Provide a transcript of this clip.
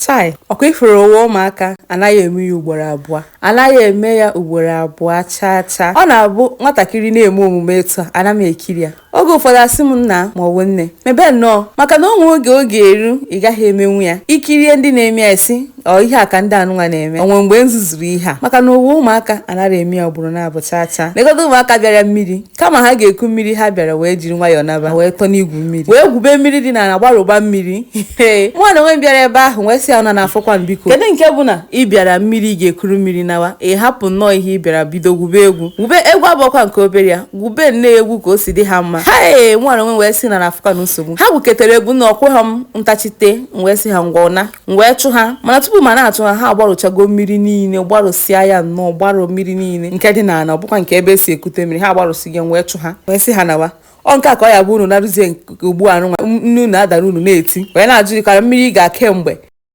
Chai, ọkwa ifuru ụwa ụmụaka anaghị eme ya ugboro abụọ, anaghị eme ya ugboro abụọ chaa chaa. Ọ na-abụ nwatakịrị na-eme omume etu a, ana m ekiri ya. Oge ụfọdụ asị m nna maọbụ nne mebe nnọọ, maka na o nwee oge ọ ga-eru ị gaghị emenwu ya. Ikirie ndị na-eme ya esi ọ ihe a ka ndị anụnwa na-eme, onwe mgbe m zuzuru ihe a, maka na ụwa ụmụaka anaghị eme ya ugboro naabọ chaa chaa. Legodo ụmụaka bịara mmiri, kama ha ga-eku mmiri ha bịara wee jiri nwayọọ naba, wee tọ n'igwu mmiri, wee gwube mmiri dị n'ala, gbarụba mmiri. Mụ na onwe m bịara ebe ahụ wee sị ya na na-afọkwa m, biko, kedu nke bụ na ị bịara mmiri ị ga-ekuru mmiri nawa, ị hapụ nnọọ ihe ị bịara bido gwube egwu? Gwube egwu abụọkwa nke obere ya, gwube nnọọ egwu ka o si dị ha mma. Ha ee, mụ na onwe m wee sị na na-afụkwa na nsogbu ha gwuketere egwu na ọkwụ ha m ntachite. M wee sị ha ngwa ụna, m wee chụ ha, mana tupu ma na-achụ ha, ha agbarụchago mmiri niile, gbarụsịa ya nnọọ, gbarụ mmiri niile nke dị n'ala, ọ bụkwa nke ebe esi ekute mmiri. Ha agbarụsịgo, m wee chụ ha, wee sị ha nawa. Ọ nke a ka ọ ya bụ unu narụzie ugbu a nwa nnu na-adara unu na-eti wee na-ajụ ka mmiri ga kemgbe.